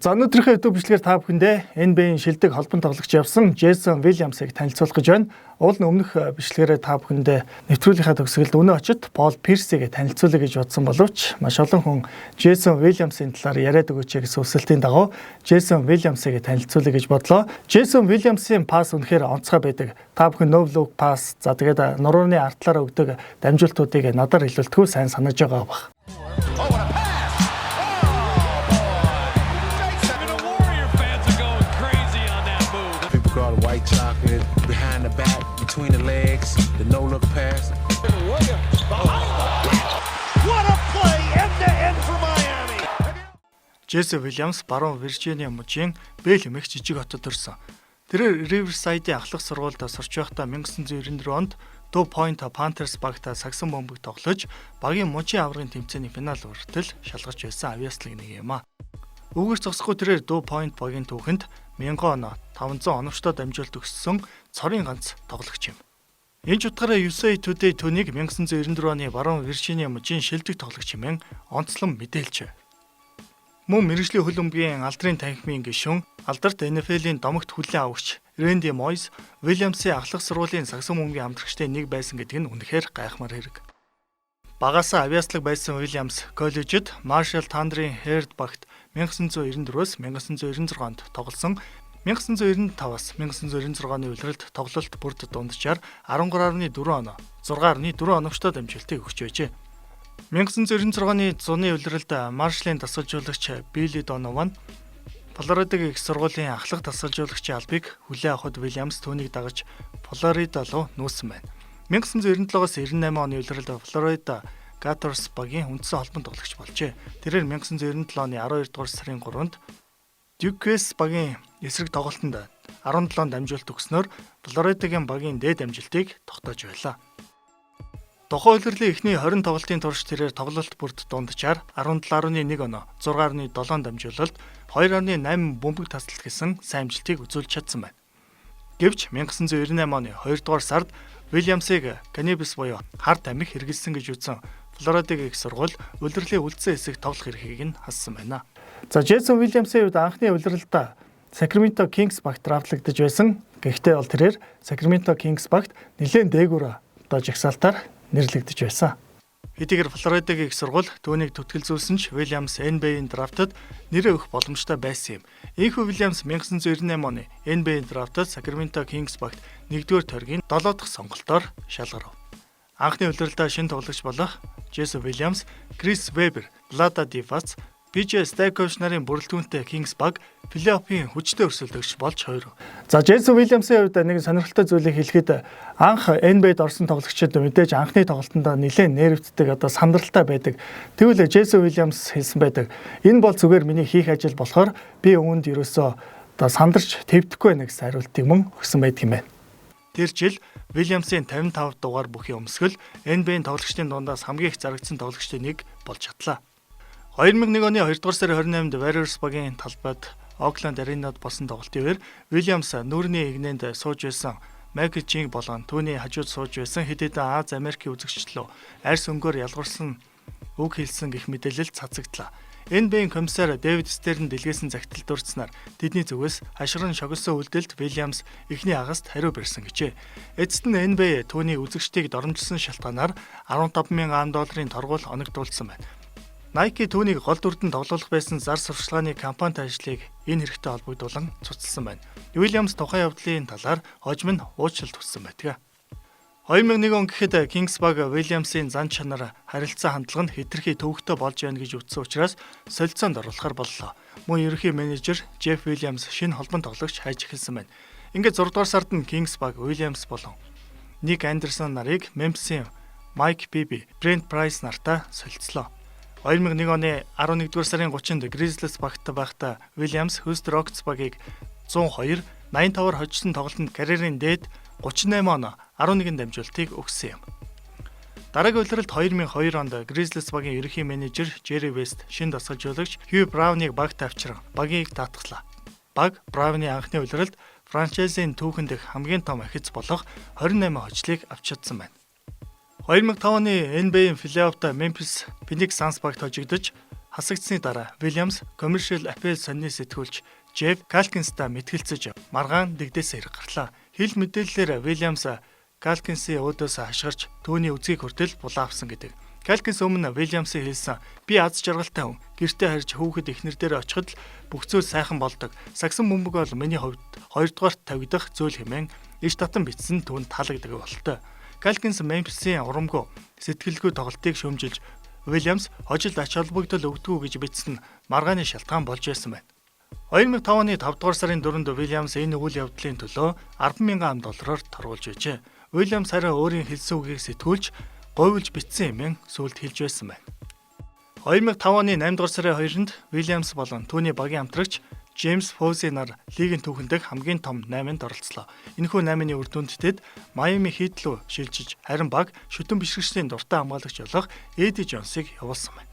За, өнөөдрийнхөө YouTube бичлэгээр та бүхэндээ NBA-ийн шилдэг холбон тоглогч явсан Джейсон Уильямсыг танилцуулах гэж байна. Уул нь өмнөх бичлэгээрээ та бүхэндээ нэвтрүүлгийнхаа төгсгөлд өнөө очид Пол Пирсийг танилцуулъя гэж бодсон боловч маш олон хүн Джейсон Уильямсын талаар яриад өгөөч гэсэн хүсэлтийн дагуу Джейсон Уильямсыг танилцуулъя гэж бодлоо. Джейсон Уильямсын пас үнэхээр онцгой байдаг. Та бүхэн no look pass, за, тэгээд нурууны ард талаараа өгдөг дамжуултуудыг надаар хэлүүлэлтгүй сайн санаж байгаа байх. Oh, what a pass! Oh, boy! Jason And the Warrior fans are going crazy on that move. People call it white chocolate, behind the back, between the legs, the no look pass. Williams behind the back. What a play end to end for Miami. Джейсон Уильямс баруун Виржиниа мужийн Бэл хэмээх жижиг хотод төрсөн. Тэрээр Риверсайдын ахлах сургуульд сурч байхдаа 1994 онд Two Point Panthers багтаа сагсан бөмбөг тоглож багийн мужийн аваргын тэмцээний финал хүртэл шалгарч байсан авьяаслаг нэг юм а. Үүгээр зогсохгүй, тэрээр Two Point багийн түүхэнд 1000 оноо, 500 оновчтой дамжуулалт өгсөн цорын ганц тоглогч юм. Энэ ч утгаараа USA Today түүнийг 1994 оны баруун Виржиниа мужийн шилдэг тоглогч хэмээн онцлон мэдээлжээ. Мөн мэргэжлийн хөл бөмбөгийн алдрын танхимын гишүүн, алдарт NFL-ийн домогт хүлээн авагч Рэнди Мойс Уильямсын ахлах сургуулийн сагсан бөмбөгийн хамтрагчдын нэг байсан гэдэг нь үнэхээр гайхмаар хэрэг. Багасаа авьяаслаг байсан Уильямс коллежид Marshall Thunder-ын Herd багт 1994-өөс 1996 онд тоглосон. 1995-аас 1996 оны улиралд тоглолт бүрд дунджаар 13.4 оноо, 6.4 оновчтой дамжуултыг өгч байжээ. 1996 оны зуны улиралд Маршалын дасгалжуулагч Билли Донован Флоридагийн их сургуулийн ахлах дасгалжуулагчийн албыг хүлээн авахад Уильямс түүнийг дагаж Флорида руу нүүсэн байна. 1997-оос 98 оны улиралд Флорида Gators багийн үндсэн холбон тоглогч болжээ. Тэрээр 1997 оны 12 дугаар сарын 3-нд Duques багийн эсрэг тоглолтод 17 дамжуулалт өгснөөр Флоридагийн багийн дээд амжилтыг тогтоож байлаа. Тухайн улирлын эхний 20 тоглолтын турш тэрээр тоглолт бүрд дунджаар 17.1 оноо, 6.7 дамжуулалт, 2.8 бөмбөг таслалт гэсэн сайн амжилтыг үзүүлж чадсан байна. Гэвч 1998 оны 2 дугаар сард Уильямсыг каннабис буюу хар тамхи хэрэглэсэн гэж үзсэн Флоридагийн их сургууль улирлын үлдсэн хэсэг тоглох эрхийг нь хассан байна. За, Джейсон Уильямсын хувьд анхны улиралдаа Сакраменто Kings багт драфтлагдаж байсан. Гэхдээ бол тэрээр Сакраменто Kings багт нэлээд дээгүүр одоо жагсаалтаар нэрлэгдэж байсан. Хэдийгээр Флоридагийн их сургууль түүнийг түтгэлзүүлсэн ч Уильямс NBA-ийн драфтад нэрээ өгөх боломжтой байсан юм. Ийнхүү Уильямс 1998 оны NBA драфтад Сакраменто Kings багт 1-р тойргийн 7 дахь сонголтоор шалгарав. Анхны улиралдаа шинэ тоглогч болох Джейсон Уильямс, Крис Вебер, Влада Дивац, ПЖ Стайкович нарын бүрэлдэхүүнтэй Kings баг плей-оффын хүчтэй өрсөлдөгч болж хувирав. За, Джейсон Уильямсын хувьд нэг сонирхолтой зүйлийг хэлэхэд анх NBA-д орсон тоглогчид мэдээж анхны тоглолтондоо нэлээд нервтдэг, одоо сандралтай байдаг. Тэгвэл Джейсон Уильямс хэлсэн байдаг. Энэ бол зүгээр миний хийх ажил болохоор би үүнд ерөөсөө одоо сандарч тэвдэхгүй байна гэсэн хариултыг мөн өгсөн байдаг юм байна. Тэр жил Уильямсын 55 дугаар бүхий өмсгөл NBA-ийн тоглогчдын дундаас хамгийн их зарагдсан тоглогчдын нэг болж чадлаа. 2001 оны 2 дугаар сарын 28-нд Warriors багийн талбайд Oakland Arena-д болсон тоглолтын үеэр Уильямс нүүрний эгнээнд сууж байсан Майкл Чинь болон түүний хажууд сууж байсан хэд хэдэн Ази, Америкийн үзэгч лүү арьс өнгөөр ялгаварсан үг хэлсэн гэх мэдээлэл цацагдлаа. NBA-ийн комиссар Дэвид Стерн дэлгээсэн захидал дурдсанаар тэдний зүгээс хашгиран шогссон үйлдэлд Уильямс эхний хагаст хариу барьсан гэжээ. Эцэст нь NBA түүний үзэгчдийг доромжилсон шалтгаанаар 15 мянган долларын торгуул оногдуулсан байна. Nike түүнийг гол дүрдэн тоглуулах байсан зар сурталчилгааны компанид ажлыг энэ хэрэгтэй холбогдуулан цуцалсан байна. Уильямс тухайн явдлын талаар хожим нь уучлалт хүссэн байдаг. 2001 он гэхэд Kings баг Уильямсын зан чанар, харилцаа хандлага нь хэтэрхий төвөгтэй болж байна гэж үзсэн учраас солилцоонд оруулахар боллоо. Мөн ерөнхий менежер Джеф Уильямс шинэ холбон тоглогч хайж эхэлсэн байна. Ингээд 6 дугаар сард нь Kings баг Уильямс болон Ник Андерсон нарыг Memphis-ийн Майк Биби, Брент Прайс нартай солилцлоо. 2001 оны 11-р сарын 30-нд Grizzlies багт байхдаа Уильямс Houston Rockets багийг 102 85-аар хожсон тоглолтод карьерийн дээд 38 оноо, 11 дамжуулалтыг өгсөн юм. Дараагийн улиралд 2002 онд Grizzlies багийн ерөнхий менежер Jerry West шинэ дасгалжуулагч Hugh Brown-ыг багт авчран багийг даатгалаа. Баг Brown-ы анхны улиралд франчайзын түүхэн дэх хамгийн том ахиц болох 28 хожлыг авч чадсан байна. 2005 оны NBA-ийн плей-оффд Memphis Phoenix Suns багт хожигдож Хасагдсаны дараа Williams Commercial Appeal сонины сэтгүүлч Jeff Calkins-та мэтгэлцэж маргаан дэгдээсээ хэрэг гарлаа. Хил мэдээллээр Williams Calkins-ийн өөдөөс хашгирч түүний үзгийг хүртэл булаа авсан гэдэг. Calkins өмнө Williams-ийн хэлсэн: "Би аз жаргалтай хүн. Гэртээ харж хүүхэд эхнэр дээр очиход л бүх зүйл сайхан болдог. Сагсан бөмбөг бол миний хувьд хоёрдугаарт тавигдах зүйл" хэмээн иш татан бичсэн түүнд таалагддаг бололтой. Calkins Memphis-ийн урамгүй сэтгэлгүй тоглолтыг шүүмжилж Williams хожилд ач холбогдол өгдөггүй гэж бичсэн нь маргааны шалтгаан болж байсан байна. 2005 оны 5 дугаар сарын 4-нд Williams энэ үйл явдлын төлөө 10,000 ам доллараар торгуулж байжээ. Williams харин өөрийн хэлсэн үгийг сэтгүүлж говьлж бичсэн хэмээн сүүлд хэлж байсан байна. 2005 оны 8 дугаар сарын 2-нд Williams болон түүний багийн хамтрагч Джеймс Фоузи нар лигийн түүхэн дэх хамгийн том 8-нд оролцлоо. Энэхүү 8-ны үр дүнд тэд Майами Хит рүү шилжиж, харин баг шүтэн бишрэгчдийн дуртай хамгаалагч болох Эди Джонсыг явуулсан байна.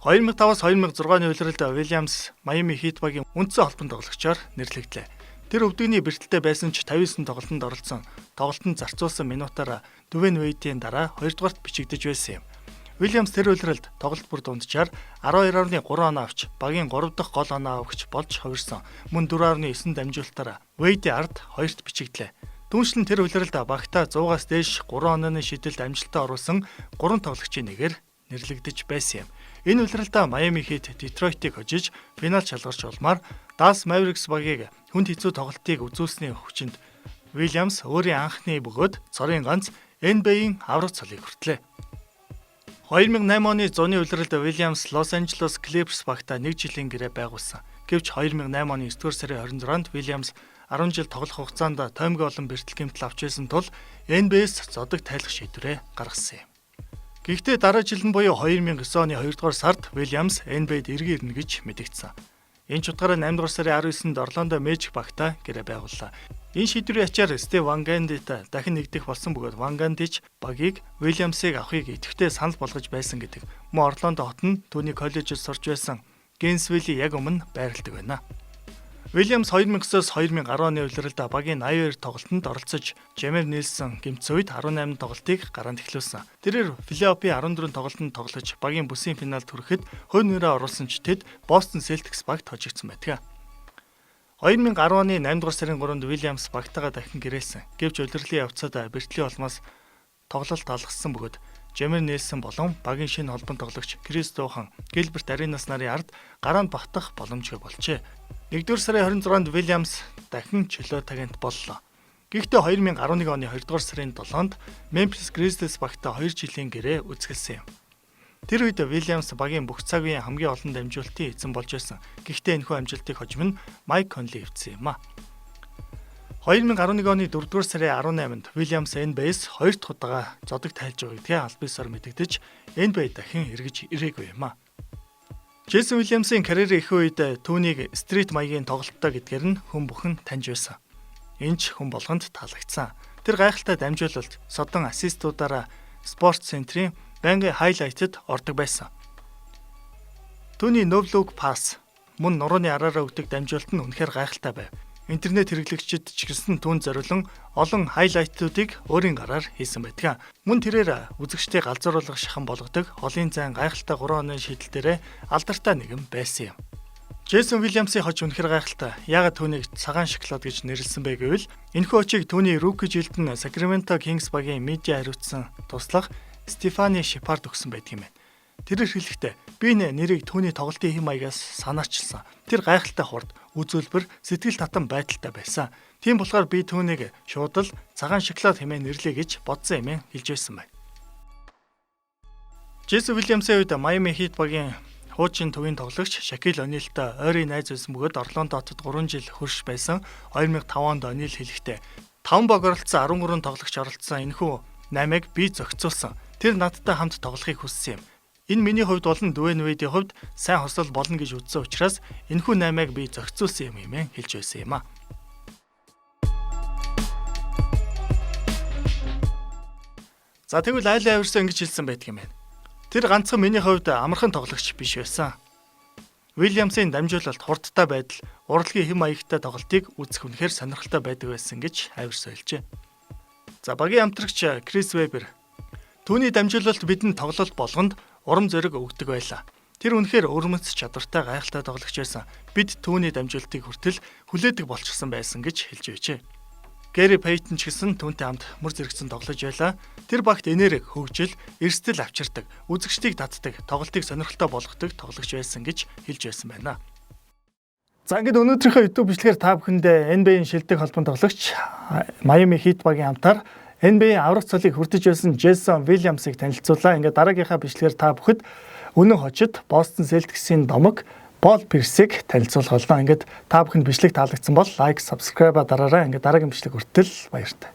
2005-аас 2006 оны улиралд Williams Майами Хит багийн үндсэн холбон тоглогчоор нэрлэгдлээ. Тэр өвдөгний бэртэлтэй байсан ч 59 тоглолтод оролцсон. Тоглолтод зарцуулсан минутаараа Дүвейн Вейдийн дараа хоёрдугаарт бичигдэж байсан юм. Уильямс тэр улиралд тоглолт бүр дунджаар 12.3 оноо авч багийн 3 дахь гол оноо авагч болж хувирсан. Мөн 4.9 дамжуулалтаараа Вейдийн ард хоёрт бичигдлээ. Түүнчлэн тэр улиралд багтаа 100-аас дээш 3 онооны шидэлд амжилттай оруулсан 3 тоглогчийн нэгээр нэрлэгдэж байсан юм. Энэ улиралдаа Майами Хит Детройтыг хожиж финал шалгарч улмаар Dallas Mavericks багийг хүнд хэцүү тоглолтыг үзүүлсний хүчинд Уильямс өөрийн анхны бөгөөд цорын ганц NBA-ийн аварга цолыг хүртлээ. 2008 оны зуны улиралд Уильямс Лос Анжелес Clippers багтаа нэг жилийн гэрээ байгуулсан. Гэвч 2008 оны 9 дугаар сарын 26-нд Уильямс 10 жил тоглох хугацаанд тоймгүй олон бэртэл гэмтэл авч байсан тул NBA-с зодог тайлах шийдвэрээ гаргасан юм. Гэхдээ дараа жил нь буюу 2009 оны 2 дугаар сард Уильямс NBA-д эргэн ирнэ гэж мэдэгдсэн. Энэ ч утгаараа 8 дугаар сарын 19-нд Орландо Мэжик багтаа гэрээ байгууллаа. Энэ шийдвэрийн ачаар Стив Ван Гандитай дахин нэгдэх болсон бөгөөд Ван Ганди ч багийг Уильямсыг авахыг идэвхтэй санал болгож байсан гэдэг. Мөн Орландо хот нь түүний коллежид сурч байсан Гейнсвиллийн яг өмнө байрладаг байна. Уильямс 2009-оос 2010 оны улиралд багийн 82 тоглолтод оролцож Жамир Нилсон гэмтсэн үед 18 тоглолтыг гараанд эхлүүлсэн. Тэрээр плей-оффын 14 тоглолтод тоглож багийн бүсийн финалд хүрэхэд хувь нэрээ оруулсан ч тэд Бостон Селтикс багт хожигдсон байдаг. 2010 оны 8 дугаар сарын 3-нд Уильямс багтайгаа дахин гэрээлсэн. Гэвч улирлын явцад бэртлийн улмаас тоглолт алгассан бөгөөд Жамир Нилсон болон багийн шинэ холбон тоглогч Крис Духан, Гилберт Аренас нарын ард гараанд багтах боломжгүй болжээ. 1-р сарын 26-нд Уильямс дахин чөлөөт агент боллоо. Гэхдээ 2011 оны 2-р сарын 7-нд Memphis Grizzlies багтаа 2 жилийн гэрээ үзэсгэлсэн юм. Тэр үед Уильямс багийн бүх цагийн хамгийн олон дамжуулалтын эзэн болж байсан. Гэхдээ энэхүү амжилтыг хожим нь Майк Конли эвдсэн юм а. 2011 оны 4-р сарын 18-нд Уильямс NBA-с хоёр дахь удаага зодог тайлж байгаа гэдгээ албан ёсоор мэдэгдэж NBA дахин эргэж ирээгүй юм а. Джейсон Уильямсын карьерийн ихэнх үед түүнийг street маягийн тоглолттой гэдгээр нь хүн бүхэн таньж байсан. Энэ ч хүн болгонд таалагдсан. Тэр гайхалтай дамжуулалт, содон assist уудаараа Sports Center-ийн байнгын highlight-д ордог байсан. Түүний no look pass мөн нурууны араараа өгдөг дамжуулалт нь үнэхээр гайхалтай байв. Интернет хэрэглэгчид ч гэсэн түүнд зориулан олон highlight уудыг өөрийн гараар хийсэн байдаг. Мөн тэрээр үзэгчдийг галзууруулах шахан болгодог холын зайн гайхалтай 3 онооны шидэл дээрээ алдартай нэгэн байсан юм. Джейсон Уильямсын хоч үнэхээр гайхалтай. Яагаад түүнийг цагаан шоколад гэж нэрлэсэн бэ гэвэл энэхүү очийг түүний rookie жилд нь Sacramento Kings багийн медиа хариуцсан туслах Стефани Шепард өгсөн байдаг юм байна. Тэрээр хэлэхдээ би нэрийг түүний тоглолтын хэм маягаас санаачилсан. Тэр гайхалтай хурд, үзүүлбэр, сэтгэл татан байдалтай байсан. Тийм болохоор би түүнийг шууд л цагаан шоколад хэмээн нэрлэе гэж бодсон юм хэлж байсан байна. Джейсон Уильямсын үед Майами Хит багийн хуучин төвийн тоглогч Шакил О'Нилтай ойрын найз байсан бөгөөд Орландо хотод 3 жил хөрш байсан. 2005 онд О'Нил хэлэхдээ 5 баг оролцсон, 13 тоглогч оролцсон энэхүү 8-ыг би зохицуулсан. Тэр надтай хамт тоглохыг хүссэн юм. Энэ миний хувьд болон Дүвейн Вейдийн хувьд сайн хослол болно гэж үзсэн учраас энэхүү 8-ыг би зохицуулсан юм хэмээн хэлж байсан юм а. За, тэгвэл Айлен Айверсон ингэж хэлсэн байдаг юм байна. Тэр ганцхан миний хувьд амархан тоглогч биш байсан. Уильямсын дамжуулалт, хурдтай байдал, урлагийн хэм маягтай тоглолтыг үзэх үнэхээр сонирхолтой байдаг байсан гэж Айверсон хэлжээ. За, багийн хамтрагч Крис Вебер: "Түүний дамжуулалт бидэнд тоглолт болгонд урам зориг өгдөг байлаа. Тэр үнэхээр өвөрмөц чадвартай гайхалтай тоглогч байсан. Бид түүний дамжуултыг хүртэл хүлээдэг болчихсон байсан гэж хэлж байжээ. Гэри Пейтон ч гэсэн түүнтэй хамт мөр зэрэгцэн тоглож байлаа. Тэр багт энерги, хөгжил, эрсдэл авчирдаг, үзэгчдийг татдаг, тоглолтыг сонирхолтой болгодог тоглогч байсан гэж хэлж байсан байна. За, ингээд өнөөдрийнхөө YouTube бичлэгээр та бүхэндээ NBA-ийн шилдэг холбоон тоглогч, Miami Heat багийн хамтаар NBA аврах цолыг хүртэж байсан Джейсон Вильямсыг танилцуулаа. Ингээд дараагийнхаа бичлэгээр та бүхэд Үнэн хожид Boston Celtics-ийн домог Пол Пирсийг танилцуулах болно. Ингээд та бүхэнд бичлэг таалагдсан бол like, subscribe дараарай. Ингээд дараагийн бичлэг хүртэл баяртай.